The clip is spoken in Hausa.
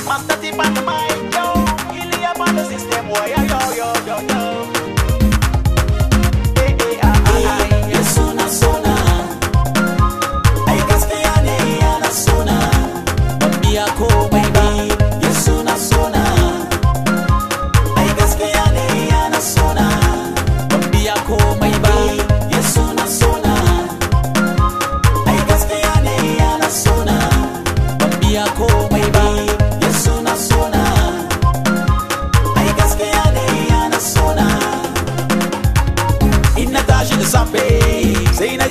Master Tip on the mic, yo. Illy up on the system, boy, yo, yo, yo, yo. Hey, hey, ah, ah, ah. Yesu na sona, ai gaskiya ne yana sona, ban biya komai ba. Yesu na sona, ai gaskiya ne yana sona, ban biya komai ba. Yesu na sona, ai gaskiya ne yana sona, ban biya komai ba. Yesu na sona, ai gaskiya ne yana sona. In na tashi da safe sai na